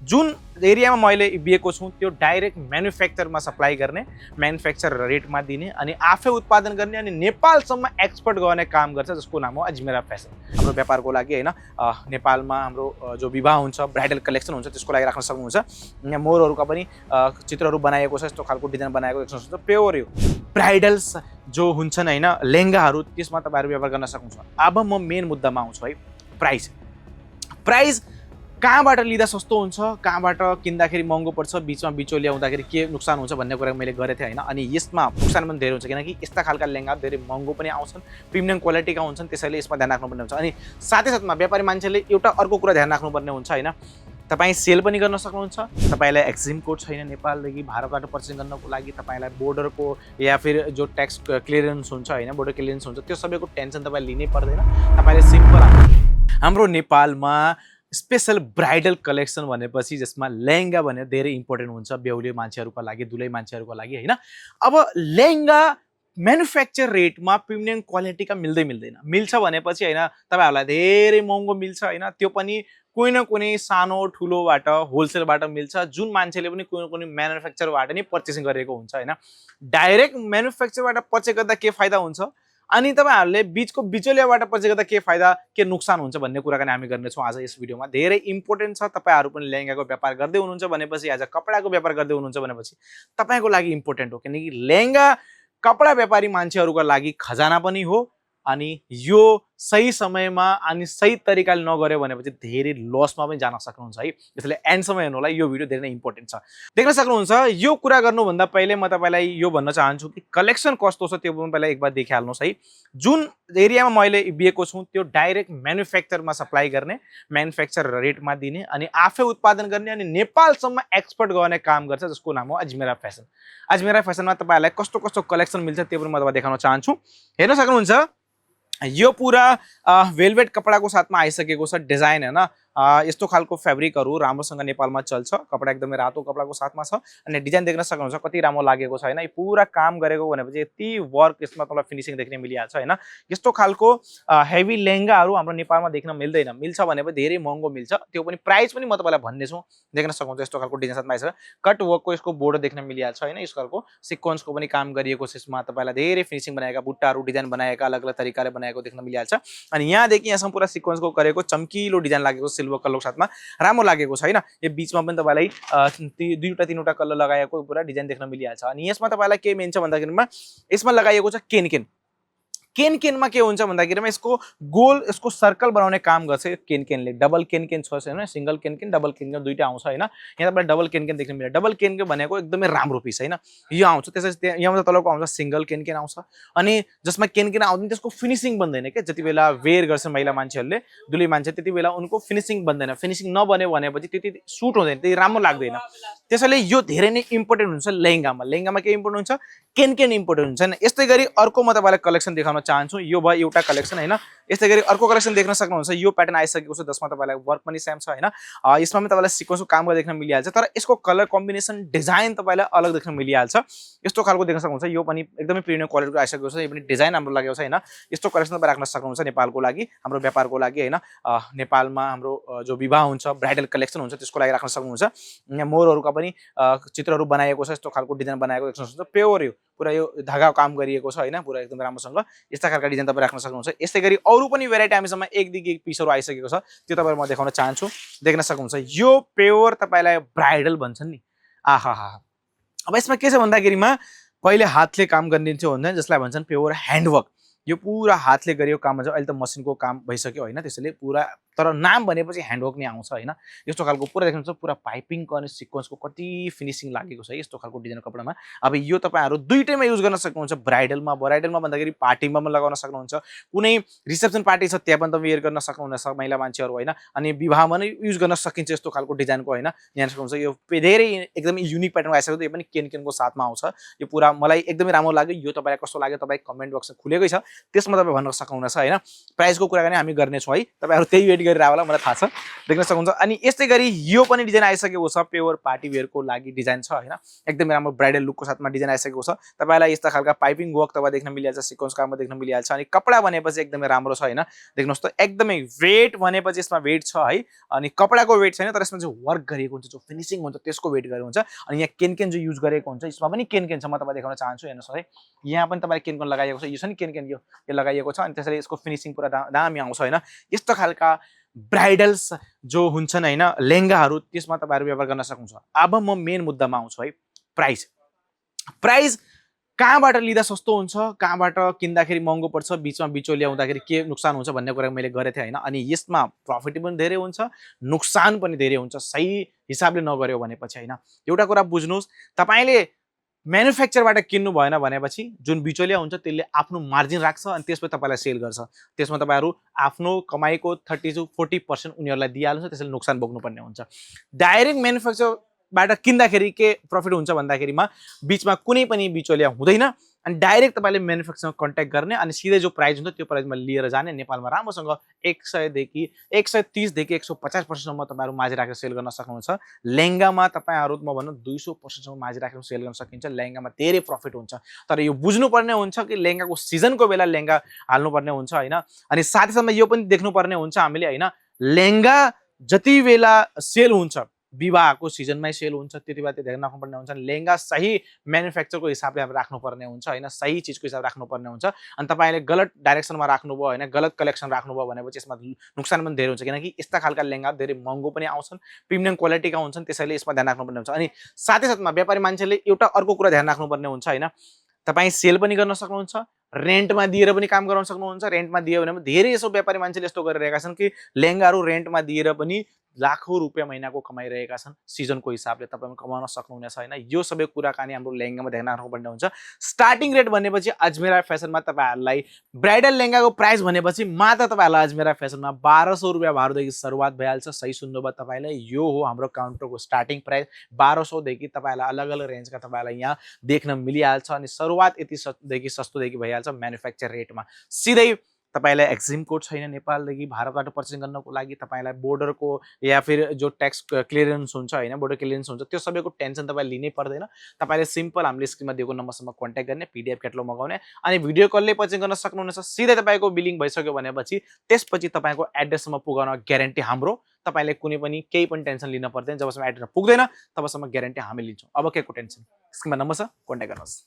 जुन एरियामा मैले दिएको छु त्यो डाइरेक्ट म्यानुफ्याक्चरमा सप्लाई गर्ने, म्यानुफ्याक्चर रेटमा दिने अनि आफै उत्पादन गर्ने अनि नेपालसम्म एक्सपोर्ट गर्ने काम गर्छ, जसको नाम हो अजमेरा फेसन। हाम्रो व्यापारको लागि हैन, नेपालमा हाम्रो जो विवाह हुन्छ, ब्राइडल कलेक्सन हुन्छ, त्यसको लागि राख्न सक्नुहुन्छ। यहाँ मोरहरूका पनि चित्रहरू बनाएको छ, यस्तो खालको डिजाइन बनाएको देख्न सक्नुहुन्छ। प्योर यो ब्राइडल्स जो हुन्छन् हैन, लेहेंगाहरू, त्यसमा तपाईहरु व्यापार गर्न सक्नुहुन्छ। अब म मेन मुद्दामा आउँछु है, प्राइस। प्राइस कहाँबाट लिँदा सस्तो हुन्छ, कहाँबाट किन्दाखेरि महँगो पर्छ, बिचमा बिचौलिया हुँदाखेरि के नुक्सान हुन्छ भन्ने कुरा मैले गरेको थिएँ हैन। अनि यसमा नुक्सान पनि धेरै हुन्छ, किनकि यस्ता खालका लेहेंगा धेरै महँगो पनि आउँछन्, प्रिमियम क्वालिटीका हुन्छन्, त्यसैले यसमा ध्यान राख्नुपर्ने हुन्छ। अनि साथै साथमा व्यापारी मान्छेले एउटा अर्को कुरा ध्यान राख्नुपर्ने हुन्छ हैन। तपाईँ सेल पनि गर्न सक्नुहुन्छ, तपाईलाई एक्जिम कोड छैन नेपालदेखि भारतबाट पर्चेस गर्नको लागि, तपाईलाई बोर्डरको या फिर जो ट्याक्स क्लियरेन्स हुन्छ हैन, बोर्डर क्लियरेन्स हुन्छ, त्यो सबैको टेन्सन तपाईँ लिनै पर्दैन। तपाईले सिम्पल हाम्रो नेपालमा स्पेशल ब्राइडल कलेक्सन भनेपछि जसमा लेहेंगा भने धेरै इम्पोर्टेन्ट हुन्छ बेहुली मान्छेहरुको लागि, दुलै मान्छेहरुको लागि हैन। अब लेहेंगा म्यानुफ्याक्चर रेटमा प्रिमियम क्वालिटीका मिल्दैन। मिल्छ भनेपछि हैन तपाईहरुलाई धेरै महँगो मिल्छ हैन, त्यो पनि कुनै न कुनै सानो ठुलोबाट होलसेलबाट मिल्छ, जुन मान्छेले पनि कुनै न कुनै म्यानुफ्याक्चरबाट नै पर्चेसिङ गरेको हुन्छ हैन। डाइरेक्ट म्यानुफ्याक्चरबाट पर्चेस गर्दा के फाइदा हुन्छ अनि तपाईहरुले बीचको बिचौलियाबाट पर्चेस गर्दा के फाइदा के नुक्सान हुन्छ भन्ने कुरा हामी गर्नेछौँ आज यस भिडियोमा। धेरै इम्पोर्टेन्ट छ। तपाईहरु पनि लेहेंगाको व्यापार गर्दै हुनुहुन्छ भनेपछि, आज कपडाको व्यापार गर्दै हुनुहुन्छ भनेपछि तपाईको लागि इम्पोर्टेन्ट हो, किनकि लेहेंगा कपडा व्यापारी मान्छेहरुको लागि खजाना पनि हो। अनि यो सही समयमा अनि सही तरिकाले नगर्यो भनेपछि धेरै लसमा पनि जान सक्नुहुन्छ है। त्यसैले एन्डसम्म हेर्नु होला, यो भिडियो धेरै नै इम्पोर्टेन्ट छ। देख्न सक्नुहुन्छ। यो कुरा गर्नुभन्दा पहिले म तपाईलाई यो भन्न चाहन्छु कि कलेक्सन कस्तो छ त्यो पनि पहिला एक बार देखिहाल्नुस् है। जुन एरियामा मैले दिएको छु त्यो डाइरेक्ट म्यानुफ्याक्चरमा सप्लाई गर्ने, म्यानुफ्याक्चर रेटमा दिने अनि आफै उत्पादन गर्ने अनि नेपालसम्म एक्सपोर्ट गर्ने काम गर्छ, जसको नाम हो अजमेरा फेसन। अजमेरा फेसनमा तपाईहरुलाई कस्तो कस्तो कलेक्सन मिल्छ त्यो पनि म तपाईलाई देखाउन चाहन्छु। हेर्न सक्नुहुन्छ, यो पूरा वेलवेट कपडाको साथमा आइसकेको छ डिजाइन हैन। यस्तो खालको फेब्रिकहरु राम्रोसँग नेपालमा चल्छ, कपडा एकदमै रातो कपडाको साथमा छ अनि डिजाइन देख्न सक्नुहुन्छ कति राम्रो लागेको छ हैन। यो पूरा काम गरेको भनेपछि यति वर्क यसमा तपाईलाई फिनिशिङ देख्न मिलिहाल्छ हैन। यस्तो खालको हेभी लेहेंगाहरु हाम्रो नेपालमा देख्न मिल्दैन, मिल्छ भने पनि धेरै महँगो मिल्छ, त्यो पनि प्राइस पनि म तपाईलाई भन्ने छु। देख्न सक्नुहुन्छ यस्तो खालको डिजाइन साथमा आइसक्यो, कट वर्कको यसको बोर्डर देख्न मिलिहाल्छ हैन। यस्तो खालको सिक्वेन्सको पनि काम गरिएको छ, यसमा तपाईलाई धेरै फिनिशिङ बनाएका बुट्टाहरु डिजाइन बनाएका अलग-अलग तरिकाले बनाएको देख्न मिलिहाल्छ। अनि यहाँदेखि यहाँसम्म पूरा सिक्वेन्सको गरेको चम्किलो डिजाइन लागेको सिल्भर कलरको साथमा राम्रो लागेको छ हैन। यो बीचमा पनि तपाईलाई दुईवटा तीनवटा कलर लगाएको पूरा डिजाइन देख्न मिलिहाल्छ। अनि यसमा तपाईलाई के मेन छ भन्दाखेरिमा यसमा लगाइएको छ केन। केनमा के हुन्छ भन्दाखेरिमा यसको गोल, यसको सर्कल बनाउने काम गर्छ केनले। डबल केन छ हैन, सिंगल केन डबल केन दुईटा आउँछ हैन। यहाँ तपाईलाई डबल केन देख्न मिल्छ। डबल केन भनेको एकदमै राम्रो पिस हैन, यो आउँछ। त्यसै यहाँ तलको आउँछ सिंगल केन आउँछ। अनि जसमा केन आउँदैन त्यसको फिनिशिङ बन्दैन के, जति बेला वेयर गर्छ महिला मान्छेहरुले, दुलै मान्छे, त्यति बेला उनको फिनिशिङ बन्दैन। फिनिशिङ नबन्यो भनेपछि त्यति सुट हुँदैन, त्यति राम्रो लाग्दैन। त्यसैले यो धेरै नै इम्पोर्टेन्ट हुन्छ लेहेंगामा। लेहेंगामा के इम्पोर्टेन्ट हुन्छ, केन इम्पोर्टेन्ट हुन्छ हैन। यस्तै गरी अर्को म तपाईलाई कलेक्सन देखाउन चाहन्छु। यो भयो एउटा कलेक्सन हैन। यस्तै गरी अर्को कलेक्सन देख्न सक्नुहुन्छ, यो प्याटर्न आइसकेको छ, जसमा तपाईलाई वर्क पनि सेम छ हैन। यसमा पनि तपाईलाई सिक्वेन्सको काम गरेको देख्न मिलिहाल्छ, तर यसको कलर कम्बिनेसन डिजाइन तपाईलाई अलग देख्न मिलिहाल्छ। यस्तो खालको देख्न सक्नुहुन्छ, यो पनि एकदमै प्रिमियम क्वालिटीको आइसकेको छ, यो पनि डिजाइन राम्रो लागेको छ हैन। यस्तो कलेक्सन तपाईँ राख्न सक्नुहुन्छ नेपालको लागि, हाम्रो व्यापारको लागि हैन। नेपालमा हाम्रो जो विवाह हुन्छ, ब्राइडल कलेक्सन हुन्छ, त्यसको लागि राख्न सक्नुहुन्छ। यहाँ मोरहरुका पनि चित्रहरू बनाएको छ, यस्तो खालको डिजाइन बनाएको देख्न सक्नुहुन्छ। प्योर यो पूरा यो धागा काम गरिएको छ हैन, पूरा एकदम राम्रोसँग यस्ता खालका डिजाइन तपाईँ राख्न सक्नुहुन्छ। यस्तै गरी अरु पनि भेराइटी हामीसँग एकदेखि एक पिसहरु आइसकेको छ, त्यो तपाईहरु म देखाउन चाहन्छु। देख्न सक्नुहुन्छ, यो प्योर तपाईलाई ब्राइडल भन्छन् नि, आहाहा। अब यसमा के छ भन्दाखेरिमा पहिले हातले काम गरिन्थ्यो भन्दा जसलाई भन्छन् प्योर ह्यान्डवर्क। यो पूरा हातले गरिएको काम भन्छ, अहिले त मसिनको काम भइसक्यो हैन। त्यसैले पूरा, तर नाम भनेपछि ह्यान्डवर्क नै आउँछ हैन। यस्तो खालको पूरा देख्नुहुन्छ, पूरा पाइपिङको अनि सिक्वेन्सको कति फिनिशिङ लागेको छ यस्तो खालको डिजाइन कपडामा। अब यो तपाईहरु दुईटैमा युज गर्न सक्नुहुन्छ, ब्राइडलमा भन्दाखेरि पार्टीमा पनि लगाउन सक्नुहुन्छ, कुनै रिसेप्सन पार्टी छ त्यहाँ पनि तपाईँ वेयर गर्न सक्नुहुनेछ महिला मान्छेहरु हैन। अनि विवाहमा नै युज गर्न सकिन्छ यस्तो खालको डिजाइनको हैन। यहाँ सक्नुहुन्छ, यो धेरै एकदमै युनिक प्याटर्न आइसक्यो, यो पनि केनको साथमा आउँछ। यो पूरा मलाई एकदमै राम्रो लाग्यो। यो तपाईलाई कस्तो लाग्यो तपाईँ कमेन्ट बक्समा खुलेकै छ, त्यसमा तपाईँ भन्न सक्नुहुनेछ हैन। प्राइसको कुरा पनि हामी गर्ने छौं है, तपाईहरु त्यही वेट गरेर होला मलाई थाहा छ देख्न सक्नुहुन्छ अनि यस्तै गरी यो पनि डिजाइन आइसकेको छ प्योर पार्टी वेयरको लागि डिजाइन छ हैन एकदमै राम्रो ब्राइडल लुकको साथमा डिजाइन आइसकेको छ तपाईलाई यस्ता खालका पाइपिङ वर्क तपाईँ देख्न मिलिहाल्छ सिक्वेन्स काममा देख्न मिलिहाल्छ अनि कपडा भनेपछि एकदमै राम्रो छ हैन देख्नुहोस् त एकदमै वेट भनेपछि यसमा वेट छ है अनि कपडाको वेट छैन तर यसमा जो वर्क गरेको हुन्छ जो फिनिशिङ हुन्छ त्यसको वेट गरेको हुन्छ अनि यहाँ केन जो युज गरेको हुन्छ यसमा पनि केन छ म तपाईलाई देखाउन चाहन्छु हेर्नुस् है यहाँ पनि तपाईले केन लगाइएको छ यो छ नि केन यो लगाइएको छ अनि त्यसैले यसको फिनिशिङ पुरा दामी आउँछ हैन यस्तो खालका ब्राइडल्स जो हुन्छन् हैन लेहेंगाहरू त्यसमा तपाईहरु व्यवहार गर्न सक्नुहुन्छ अब म मेन मुद्दामा आउँछु है प्राइस प्राइस कहाँबाट लिँदा सस्तो हुन्छ कहाँबाट किन्दाखेरि महँगो पर्छ बीचमा बिचौलिया हुँदाखेरि के नुकसान हुन्छ भन्ने कुरा मैले गरेँ थिएँ हैन अनि यसमा प्रफिट पनि धेरै हुन्छ नुकसान पनि धेरै हुन्छ सही हिसाबले नगर्यो भनेपछि हैन एउटा कुरा बुझ्नुस् तपाईले म्यानुफ्याक्चरबाट किन्नु भएन भनेपछि जुन बिचौलिया हुन्छ त्यसले आफ्नो मार्जिन राख्छ अनि त्यसपछि तपाईलाई सेल गर्छ त्यसमा तपाईहरु आफ्नो कमाईको 30 to 40% उनीहरुलाई दिइहाल्छ त्यसैले नोक्सान भोग्नुपर्ने हुन्छ डाइरेक्ट म्यानुफ्याक्चर बाट किन्दाखेरि के प्रफिट हुन्छ भन्दाखेरिमा बीचमा कुनै पनि बिचौलिया हुँदैन अनि डाइरेक्ट तपाईले म्यानुफ्याक्चरसँग कन्ट्याक्ट गर्ने अनि सिधै जो प्राइस हुन्छ त्यो प्राइसमा लिएर जाने नेपालमा राम्रोसँग 100 देखि 130 देखि 150% सम्म तपाईहरु माझी राखेर सेल गर्न सक्नुहुन्छ लेहेंगामा तपाईहरु म भन्नु 200% सम्म माझी राखेर सेल गर्न सकिन्छ लेहेंगामा धेरै प्रफिट हुन्छ तर यो बुझ्नु पर्ने हुन्छ कि लेहेंगाको सिजनको बेला लेहेंगा हाल्नु पर्ने हुन्छ हैन अनि साथैसँग यो पनि देख्नु पर्ने हुन्छ हामीले हैन लेहेंगा जति बेला सेल हुन्छ विवाहको सिजनमै सेल हुन्छ त्यतिबेला त्यो ध्यान राख्नुपर्ने हुन्छ लेहेंगा सही म्यानुफ्याक्चरको हिसाबले हामी राख्नुपर्ने हुन्छ हैन सही चीजको हिसाब राख्नुपर्ने हुन्छ अनि तपाईले गलत डाइरेक्सनमा राख्नुभयो हैन गलत कलेक्सन राख्नुभयो भनेपछि यसमा नुकसान पनि धेरै हुन्छ किनकि यस्ता खालका लेहेंगा धेरै महँगो पनि आउँछन् प्रिमियम क्वालिटीका हुन्छन् त्यसैले यसमा ध्यान राख्नुपर्ने हुन्छ अनि साथै साथमा व्यापारी मान्छेले एउटा अर्को कुरा ध्यान राख्नुपर्ने हुन्छ हैन तपाई सेल पनि गर्न सक्नुहुन्छ रेन्टमा दिएर पनि काम गराउन सक्नुहुन्छ रेन्टमा दियो भने धेरै यसो व्यापारी मान्छेले यस्तो गरिरहेका छन् कि लेहेंगाहरू रेन्टमा दिएर पनि लाखौं रुपैयाँ महिनाको कमाइरहेका छन् सिजनको हिसाबले तपाईले कमाउन सक्नुहुनेछ हैन यो सबै कुराकानी हाम्रो लेहेंगामा ध्यान राख्नुपर्ने हुन्छ स्टार्टिङ रेट भनेपछि अजमेरा फेसनमा तपाईहरुलाई ब्राइडल लेहेंगाको प्राइस भनेपछि मात्र तपाईहरुलाई अजमेरा फेसनमा 1200 रुपैयाँ भारदेखि सुरुवात भइहाल्छ सही सुन्नुभयो तपाईले यो हो हाम्रो काउन्टरको स्टार्टिङ प्राइस 1200 देखि तपाईहरुलाई अलग-अलग रेन्जका तपाईहरुलाई यहाँ देख्न मिलिहाल्छ अनि सुरुवात यति देखि सस्तो देखि भइहाल्छ म्यानुफ्याक्चर रेटमा सिधै तपाईलाई एक्जिम कोड छैन नेपालदेखि भारतबाट पर्चेसिङ गर्नको लागि तपाईलाई बोर्डरको या फिर जो ट्याक्स क्लियरेन्स हुन्छ हैन बोर्डर क्लियरेन्स हुन्छ त्यो सबैको टेन्सन तपाईले लिनै पर्दैन तपाईले सिम्पल हामीले स्क्रिनमा दिएको नम्बरसम्म कन्ट्याक्ट गर्ने पीडीएफ क्याटलग मगाउने अनि भिडियो कलले पर्चेसिङ गर्न सक्नुहुनेछ सिधै तपाईको बिलिङ भइसक्यो भनेपछि त्यसपछि तपाईको एड्रेससम्म पुगाउन ग्यारेन्टी हाम्रो तपाईले कुनै पनि केही पनि टेन्सन लिन पर्दैन जबसम्म एड्रेसमा पुग्दैन तबसम्म ग्यारेन्टी हामी लिन्छौं अब केको टेन्सन स्क्रिनमा नम्बर छ कन्ट्याक्ट गर्नुहोस्